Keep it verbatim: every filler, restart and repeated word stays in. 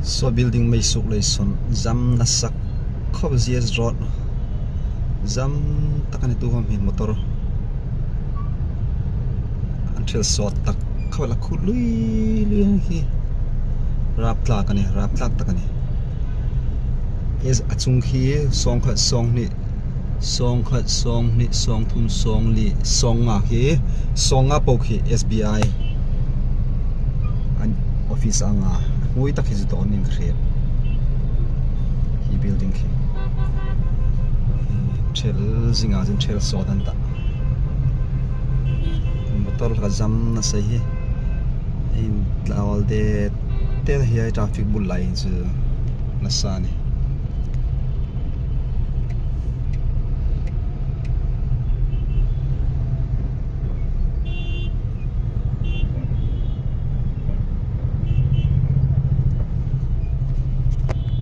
Saw building mei suk lei sawn zam nasa khawp, G S Road. Zam tak a ni, tu khawm hin motor an thil sawt tak khawp, la khu lui lui hi. Rap tlak a ni, rap tlak tak a ni. Is a chung hi sawng khat, sawng hni, sawng khat, sawng hni, sawng thum, sawng li, sawng nga hi, sawng nga po hi S B I an office anga. Hmui tak hi chu dawn ning ka hriet. Hi building hi. Thil zinga zin thil sawt an ta. Motor ka zam nasa hi. In tlawl de te hi ai traffic bul lai chu nasa ni.